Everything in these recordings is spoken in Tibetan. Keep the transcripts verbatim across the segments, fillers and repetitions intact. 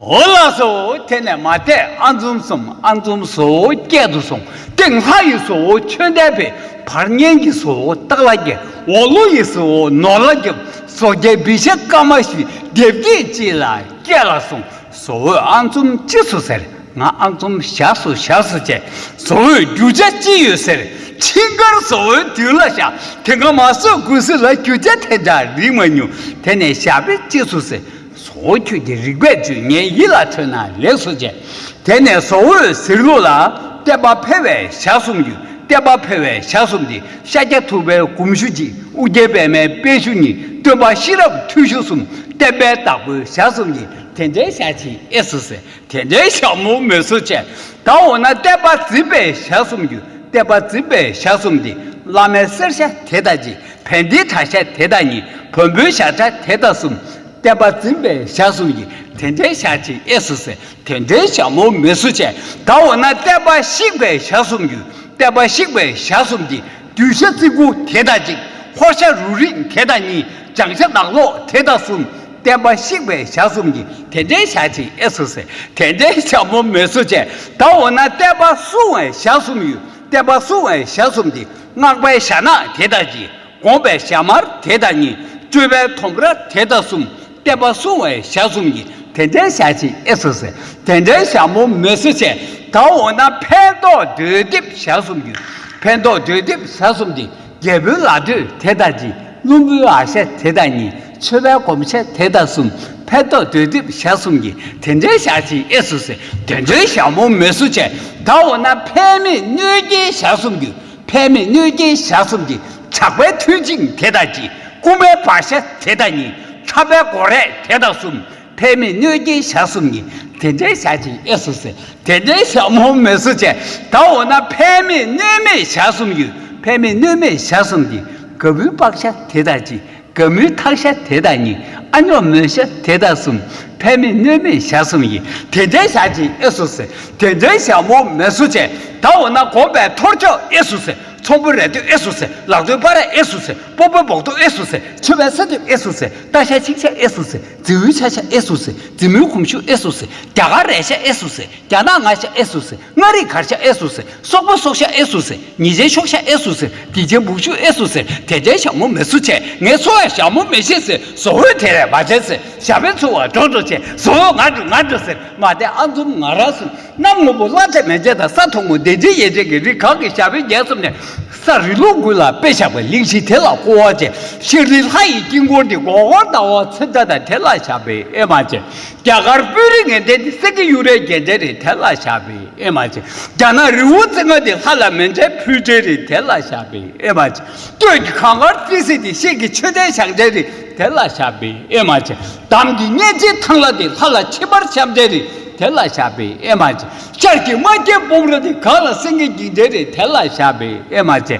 འོ་ལགས་སོ། དེ་ནས་མ་དད་ཨ་འཛོམས་གསུམ། ཨ་འཛོམས་སོ་སྐྱེས་སྡུག་གསུམ། སྟེང་ལྷ་ཡི་སོ་ཆོས་ལྡན་པའི། བར་གཉན་གྱི་སོ་སྟག་ལྷ་རྒྱལ། འོག་ཀླུ་ཡི་སོ་ནོར་ལྷ་རྒྱལ། སོ་རྒྱལ་བི་ཤ་ཀ་མ་ཤི། སྡེབ་སྐྱིད་ཅི་ལ་སྐྱེས་ལ་སོང་། སོ་འོད་ཨ་འཛོམས་ཅི་སུ་ཟེར། ང་ཨ་འཛོམས་བཞག་སུ་བཞག་སུ་བྱས། སོ་འོད་རྒྱུ་ཆ་ཅི་ཡོད་ཟེར། ཆིང་དཀར་སོ་འོད་དུས་ལ་བཞག་དེ་སྔ་མ་སོ་དགུ་སི་ལ་རྒྱུ་ཆ་དེ་འདྲ་རིག་མ་མྱོང་། དེ་ནས་ཞག་པའི་ཅི་སུ་ཟེར། སོ་ཁྱོད་ཀྱི་རིག་པས་བཅུས། ངའི་ཡིད་ལ་ཐོས་ན་ལེགས་སོ་བྱས། དེ་ནས་སོ་འོད་ཟེར་ལུགས་ལ། བསྟན་པ་འཕེལ་བའི་ཞག་གསུམ་རྒྱུད། བསྟན་པ་འཕེལ་བའི་ཞག་གསུམ་འདི། ཤཱཀྱ་ཐུབ་པའི་དགོངས་ཞུ་གཅིག་དབུ་རྒྱན་པདྨའི་པད་ཞུ་གཉིས། སྟོན་པ་ཤེས་རབ་འཐུས་ཤོར་གསུམ། བསྟན་པའི་བདག་པོའི་ཞག་གསུམ་གྱི། དེ་འདྲའི་ཞག་ཅིག་ཨེ་སུ་ཟེར། དེ་འདྲའི་ཞག་མོ་མེ་སུ་བྱས། ད་འོ་ན་བསྟན་པ་འཛིན་པའི་ཞག་གསུམ་རྒྱུད། བསྟན་པ་འཛིན་པའི་ཞག་གསུམ་འདི། བླ་མའི་གསེར་ཞྭ་དེ་དང་གཅིག་བན་དེའི་དར་ཞྭ་དེ་དང་གཉིས། བོན་པོའི་ཞབས་ཁྲ་དེ་དང་གསུམ། བསྟན་པ་འཛིན་པའི་ཞག་གསུམ་གྱི། དེ་འདྲའི་ཞག་ཅིག་ཨེ་སུ་ཟེར། དེ་འདྲའི་ཞག་མོ་མེ་སུ་བྱས། ད་འོ་ན་བསྟན་པ་བཤིག་པའི་ཞག་གསུམ་རྒྱུད། བསྟན་པ་བཤིག་པའི་ཞག་གསུམ་འདི། གདུལ་བྱ་ཙི་གུ་དེ་དང་གཅིག་ཧོར་ཤ་རུ་རིང་དེ་དང་གཉིས། བྱང་ཤ་ནག་ལོག་དེ་དང་གསུམ། བསྟན་པ་བཤིག་པའི་ཞག་གསུམ་གྱི། དེ་འདྲའི་ཞག་ཅིག་ཨེ་སུ་ཟེར། དེ་འདྲའི་ཞག་མོ་མེ་སུ་བྱས། ད་འོ་ན་བསྟན་པ་སྲུང་བའི་ཞག་གསུམ་ཡོད། བསྟན་པ་སྲུང་བའི་ཞག་གསུམ་འདི། སྔགས་པའི་ཞྭ་ནག་དེ་དང་གཅིག་དགོངས་པའི་ཞྭ་དམར་དེ་དང་གཉིས། སྤྲུལ་པའི་དོམ་ར་དེ་དང་གསུམ། བསྟན་པ་སྲུང་བའི་ཞག་གསུམ་གྱི། དེ་འདྲའི་ཞག་ཅིག་ཨེ་སུ་ཟེར། དེ་འདྲའི་ཞག་མོ་མེ་སུ་བྱས། ད་འོ་ན་ཕན་འདོགས་སྡོད་འདེབས་ཞག་གསུམ་གྱི། ཕན་འདོགས་སྡོད་འདེབས་ཞག་གསུམ་འདི། རྒྱལ་པོའི་ལ་སྟོད་དེ་དང་གཅིག་ཀླུ་འབུའི་ཨ་ཤ་དེ་དང་གཉིས། མཆོད་པའི་སྒོམ་ཞྭ་དེ་དང་གསུམ། ཕན་འདོགས་སྡོད་འདེབས་ཞག་གསུམ་གྱི། དེ་འདྲའི་ཞག་ཅིག་ཨེ་སུ་ཟེར། དེ་འདྲའི་ཞག་མོ་མེ་སུ་བྱས། ད་འོ་ན་ཕན་མེད་གནོད་སྐྱེལ་ཞག་གསུམ་གྱི། ཕན་མེད་གནོད་སྐྱེལ་ཞག་གསུམ་གྱི། ཇག་པའི་མཐུན་བྱིངས་དེ་དང་གཅིག་རྐུན་མའི་བ་ཤ་དེ་དང་གཉིས། འཁྲབ་པའི་སྒོ་རས་དེ་དང་གསུམ། ཕན་མེད་གནོད་སྐྱེལ་ཞག་གསུམ་གྱི། དེ་འདྲའི་ཞག་ཅིག་ཨེ་སུ་ཟེར། དེ་འདྲའི་ཞག་མོ་མེ་སུ་བྱས། ད་འོ་ན་ཕན་མེད་གནོད་མེད་ཞག་གསུམ་གྱི། ཕན་མེད་གནོད་མེད་ཞག་གསུམ་གྱི། ག་བུའི་པགས་ཤ་དེ་དང་གཅིག་ག་མུའི་ཐག་ཤ་དེ་དང་གཉིས། ཨ་ཉོག་མོ་ཤ་དེ་དང་གསུམ། ཕན་མེད་གནོད་མེད་ཞག་གསུམ་གྱི། དེ་འདྲའི་ཞག་ཅིག་ཨེ་སུ་ཟེར། དེ་འདྲའི་ཞག་མོ་མེ་སུ་བྱས། ད་འོ་ན་དགོན་པའི་ཐོར་ཅོག་ཨེ་སུ་ཟེར། ཚོང་པའི་རལ་དུ་ཨེ་སུ་ཟེར། ལག་ཏུའི་པར་ཨེ་སུ་ཟེར། སྤོ་བོའི་བོག་ཏོ་ཨེ་སུ་ཟེར། མཆོད་པའི་ས་དེབ་ཨེ་སུ་ཟེར། སྟག་ཤ་ཆིག་ཤ་ཨེ་སུ་ཟེར། རྫི་བོའི་ཆ་ཤ་ཨེ་སུ་ཟེར། རྫི་མོའི་གོམ་ཤུ་ཨེ་སུ་ཟེར། རྒྱ་གར་རས་ཤ་ཨེ་སུ་ཟེར། རྒྱ་ནག་ང་ཤ་ཨེ་སུ་ཟེར། མངའ་རིས་གར་ཤ་ཨེ་སུ་ཟེར། སོག་པོ་སོག་ཤ་ཨེ་སུ་ཟེར། ཉེས་ཅན་ཤོག་ཤ་ཨེ་སུ་ཟེར། སྡིག་ཅན་བུ་ཤུ་ཨེ་སུ་ཟེར། དེ་འདྲའི་ཞག་མོ་མེ་སུ་བྱས། ངས་འཚོ་བའི་ཞག་མོ་མེ་ཤེས་ཟེར། བཟོ་བོས་དེ་རེད་མ་བྱས་ཟེར། ཞག་པའི་འཚོ་བ་འགྲོ་འགྲོ་བྱས། བཟོ་བོས་ང་འགྲོ་ང་འགྲོ་ཟེར། མ་བསྡད་ཨ་འཛོམས་ང་རང་སུ། གནམ་སྔོན་པོ་བླ་བྲེ་མན་ཆད་དང་ས་མཐོན་པོ་བདེ་ཆེན་ཡན་ཆད་ཀྱི་རི་གང་གི་ཞག་པའི་རྒྱལ་ཚབ་ནས། ས་རི་ལུང་དགུ་ལ་དཔེ་བཞག་པའི་གླིང་བཞི་དེ་ལ་བསྐོར་བ་བྱས། ཤར་ལི་ལྷ་ཡི་དཀྱིལ་འཁོར་འདི། སྒོ་སྒོར་ཟླ་བ་ཚེས་གྲངས་དང་དེ་ལ་བཞག་པའི་ཨེ་མ་བྱས། རྒྱ་གར་སྤོས་རི་ངད་ལྡན་འདི། སེང་གེ་གཡུ་རལ་རྒྱན་ཅན་རི་དེ་ལ་བཞག་པའི་ཨེ་མ་བྱས། རྒྱ་ནག་རི་བོ་རྩེ་ལྔ་འདི། ལྷ་ལ་མཎྜལ་ཕུལ་བྱའི་རི་དེ་ལ་བཞག་པའི་ཨེ་མ་བྱས། སྟོད་ཀྱི་གངས་དཀར་རྩེ་གཟིག་འདི། ཤར་གྱི་མཆོད་རྟེན་བཞེངས་བྱའི་རི་དེ་ལ་བཞག་པའི་ཨེ་མ་བྱས། འདམ་གྱི་གཉན་ཆེན་ཐང་ལྷ་འདི། ལྷ་ལ་མཆིལ་མར་བཤམས་བྱའི་རི་དེ་ལ་བཞག་པའི་ཨེ་མ་བྱས། ཤར་གྱི་རྨ་རྒྱལ་སྤོམ་ར་འདི། གངས་ལ་སེང་གེ་འགྱིང་བྱའི་རི་དེ་ལ་བཞག་པའི་ཨེ་མ་བྱས།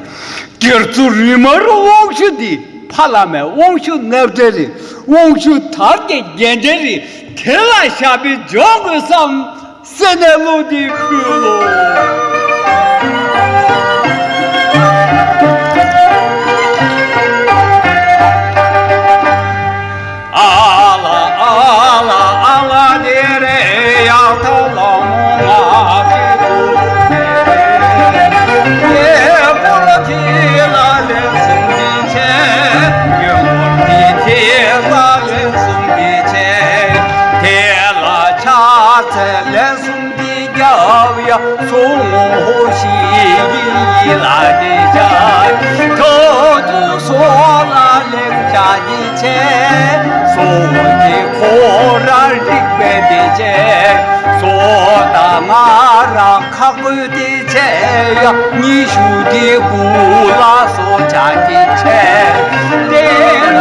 རྒྱ་མཚོ་རི་མར་དབང་ཕྱུག་འདི། ཕ་བླ་མའི་དབང་ཕྱུག་མནབ་བྱའི་རི། དབང་ཕྱུག་དར་གྱིས་བརྒྱན་བྱའི་རི་དེ་ལ་བཞག་པའི་འཇོག་དགོས་བསམ། སེམས་ནས་བློ་འདི་ཕུལ་ལོ། ཨ་ལ་ཨ་ལ་ཨ་ལ་དེ་རེད། ཡག་ཐོག་ལ་མོ་ང་ཅི་ཐུག་ཟེར་རེད། དེ་བོར་དེ་ལ་ལན་གསུམ་གྱིས་ཆེ། ཡོད་བོར་དེ་དེ་ལ་ལན་གསུམ་གྱིས་ཆེ། དེ་ལ་ཕྱག་འཚལ་ལན་གསུམ་གྱིས་རྒྱབ་ཡ། སོ་ངོ་ཧོ་ཤི་ཡི་ལ་དེ་བྱ། ཐོ་ཐུ་སོ་ལ་ལེགས་བྱ་དེ་ཆེ། སོ་དེ་ཁོ་ར་རིག་པའི་དེ་ཆེ། སོ་ད་ང་ར་ཁ་ཁོས་དེ་ཆེ་ཡ། ཉི་ཤུ་དེ་ཀུ་ལ་སོ་བྱ་དེ་ཆེ། དེ་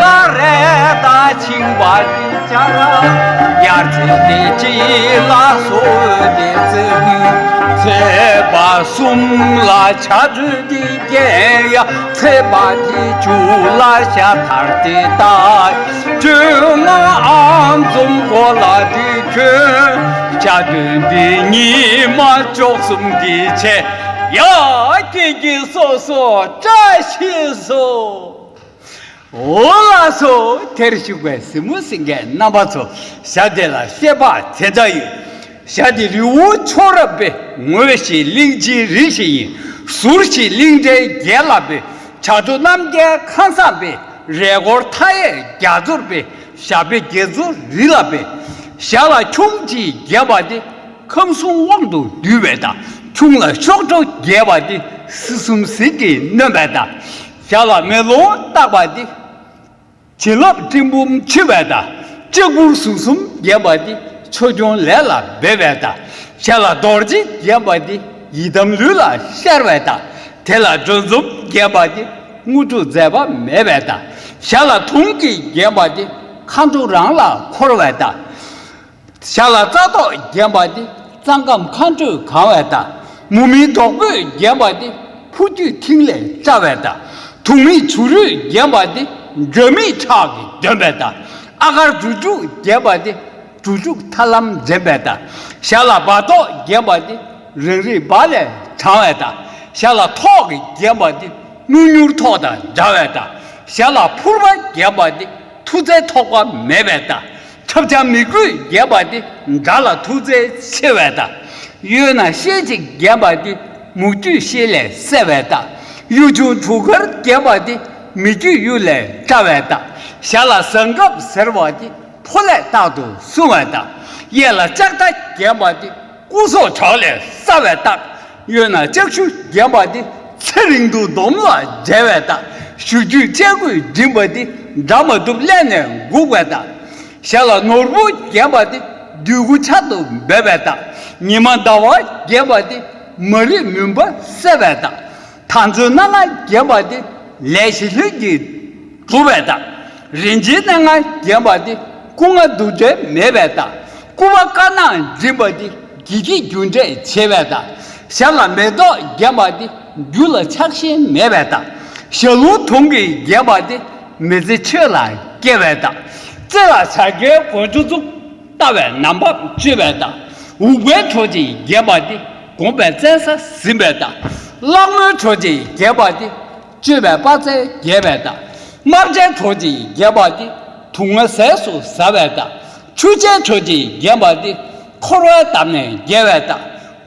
ལ་རེ་ད་ཆིང་བ་དེ། ཡར་ཚེས་དེ་གཅིག་ལ་སོ་དེ་ཚེས། ཚེས་པ་གསུམ་ལ་ཆ་ཚོད་དེ་བརྒྱད་ཡ། ཚེས་པ་དེ་བཅུ་ལ་ཤ་ཐར་དེ་ལྟ། བཅོ་ལྔ་ཨ་འཛོམས་གོ་ལ་དེ་ཁྱོད། ཆ་ཚོད་དེ་ཉི་མ་བཅུ་གསུམ་དེ་ཆེ་ཡ། ཀྱེ་ཀྱེ་སོ་སོ་བཀྲ་ཤིས་སོ། འོ་ལགས་སོ། དེར་བཞུགས་པའི་གཟིགས་མོ་གཟིགས་མཁན་རྣམ་པ་ཚོ། ཞྭ་དེ་ལ་བཤད་པ་དེ་འདྲ་ཡོད། ཞྭ་དེ་རི་བོ་མཆོག་རབ་པའི་ངོས་ཤིག་གླིང་ཆེན་རི་ཞིག་ཡིན། ཟུར་ཞིག་གླིང་ཕྲན་བརྒྱད་ལ་པའི། བྱ་དྲུག་རྣམ་རྒྱལ་ཁང་བཟང་པའི། རས་འཁོར་མཐའ་ཡས་རྒྱ་མཚོར་པའི། ཞྭ་བོད་དགེ་ཚུལ་རི་ལ་པའི། ཞྭ་ལ་ཁྱུང་གཅིག་བརྒྱན་པ་དེ། ཁམས་གསུམ་དབང་དུ་བསྡུས་པའི་དང་། ཁྱུང་ལ་གཤོག་སྒྲོ་རྒྱས་པ་དེ། སྲིད་གསུམ་ཟིལ་གྱིས་གནོན་པའི་དང་། ཞྭ་ལ་མེ་ལོང་བཏགས་པ་དེ། བྱིན་རླབས་སྤྲིན་ཕུང་མཆེད་པའི་དང་། གཅིག་པུར་གཟུགས་གསུམ་བརྒྱན་པ་དེ། ཆོས་སྐྱོང་ལས་ལ་འབད་པའི་དང་། ཞྭ་ལ་རྡོ་རྗེ་བརྒྱན་པ་དེ། ཡི་དམ་ལུས་ལ་ཤར་བའི་དང་། དེ་ལ་སྒྲོལ་འཛུམ་བརྒྱན་པ་དེ། དངོས་གྲུབ་འཛད་པ་མེད་པའི་དང་། ཞྭ་ལ་དུང་གིས་བརྒྱན་པ་དེ། མཁའ་འགྲོ་རང་ལ་འཁོར་བའི་དང་། ཞྭ་ལ་རྩྭ་ཐོག་བརྒྱན་པ་དེ། རྩྭ་སྐམ་མཁའ་འགྲོས་གང་བའི་དང་། མུ་མེད་རྡོག་པོས་བརྒྱན་པ་དེ། ཕོ་རྒྱུད་མཐིང་ལས་བཀྲ་བའི་དང་། དུང་མིག་བྱུ་རུས་བརྒྱན་པ་དེ། སྒྲོན་མེ་ཁྲག་གིས་འདོན་པའི་དང་། ཨ་གར་སྒྲུབ་ཕྱུག་བརྒྱན་པ་དེ། སྒྲུབ་ཕྱུག་ཐར་ལམ་འདྲེན་པའི་དང་། ཞྭ་ལ་འབའ་ཐོག་བརྒྱན་པ་དེ། རང་རིག་འབའ་ལས་དྲངས་པའི་དང་། ཞྭ་ལ་ཐོག་གིས་བརྒྱན་པ་དེ། རྣོ་མྱུར་ཐོག་དང་འདྲ་བའི་དང་། ཞྭ་ལ་ཕུར་པ་བརྒྱན་པ་དེ། མཐུ་རྩལ་ཐོགས་པ་མེད་པའི་དང་། ཁྲབ་ཆང་མིག་དགུས་བརྒྱན་པ་དེ། དགྲ་ལ་མཐུ་རྩལ་ཆེ་བའི་དང་། གཡོན་ན་ཤེལ་གཅིག་བརྒྱན་པ་དེ། མུ་ཁྱུད་ཤེལ་ལས་གསལ་བའི་དང་། གཡུ་ཆུང་གྲུ་ཁར་བརྒྱན་པ་དེ། མི་བསྐྱོད་གཡུ་ལས་བཀྲ་བའི་དང་། ཞྭ་ལ་ཟངས་ཁབ་ཟེར་བ་དེ། ཕོ་ལས་རྟག་ཏུ་བསྲུང་བའི་དང་། གཡས་ལ་ལྕགས་རྟ་བརྒྱན་པ་དེ། སྐུ་སྲོག་དྲག་ལས་སྲ་བའི་རྟགས། གཡོན་ན་ལྕགས་ཞུ་བརྒྱན་པ་དེ། ཚེ་རིང་དུ་འདོམ་ལ་འབྲེལ་བའི་རྟགས། གཞུ་རྒྱུད་ལྕགས་ཀྱུས་འགྲིམ་པ་དེ། དགྲ་མ་ཐུབ་ལས་ནས་འགུག་པའི་རྟགས། ཞྭ་ལ་ནོར་བུ་བརྒྱན་པ་དེ། བདུད་མགོ་ཆར་དུ་འབེབས་པའི་རྟགས། ཉི་མ་ཟླ་བ་བརྒྱན་པ་དེ། མ་རིག་མུན་པ་སེལ་བའི་རྟགས། ད་མཛོད་སྣ་ལྔ་བརྒྱན་པ་དེ། ལས་བཞི་ལྷུན་གྱིས་གྲུབ་པའི་རྟགས། རིན་ཆེན་སྣ་ལྔ་བརྒྱན་པ་དེ། སྐུ་ལྔ་འདུ་འབྲལ་མེད་པའི་རྟགས། སྐུད་པ་དཀར་ནག་འགྲིམ་པ་དེ། དགེ་སྡིག་རྒྱུ་འབྲས་བྱེད་པའི་རྟགས། ཞྭ་ལ་མེ་ཏོག་བརྒྱན་པ་དེ། རྒྱུ་ལ་ཆགས་ཞེན་མེད་པའི་རྟགས། ཞྭ་ལུ་དུང་གིས་བརྒྱན་པ་དེ། མི་ཚེ་ཆོས་ལ་སྐྱེལ་བའི་རྟགས། རྩེ་ལ་བྱ་རྒྱལ་མགོ་མཇུག་བཙུགས། ལྟ་བའི་ནམ་འཕང་གཅོད་པའི་རྟགས། འུག་པའི་གྲོགས་ཀྱིས་བརྒྱན་པ་དེ། དགོངས་པའི་བཙན་ས་ཟིན་པའི་རྟགས། གླང་མོའི་གྲོགས་ཀྱིས་བརྒྱན་པ་དེ། གཅོད་པའི་དཔའ་རྩལ་རྒྱས་པའི་རྟགས། རྨ་བྱའི་གྲོགས་ཀྱིས་བརྒྱན་པ་དེ། དུག་ལྔ་ཟས་སུ་ཟ་བའི་རྟགས། ཆུ་བྱའི་གྲོགས་ཀྱིས་བརྒྱན་པ་དེ། འཁོར་བའི་འདམ་ནས་རྒྱལ་བའི་རྟགས།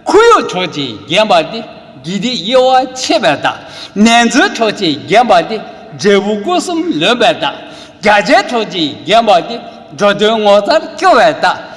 ཁོར་ཡུག་གྲོགས་ཀྱིས་བརྒྱན་པ་དེ། དགེ་སྡིག་དབྱེ་བ་ཕྱེ་བའི་རྟགས། ནན་ཚོའི་གྲོགས་ཀྱིས་བརྒྱན་པ་དེ། འབྲས་བུ་སྐུ་གསུམ་ལོན་པའི་རྟགས། རྒྱ་ཆེའི་གྲོགས་ཀྱིས་བརྒྱན་པ་དེ། འགྲོ་དོན་ངོ་མཚར་སྐྱོ་བའི་རྟགས།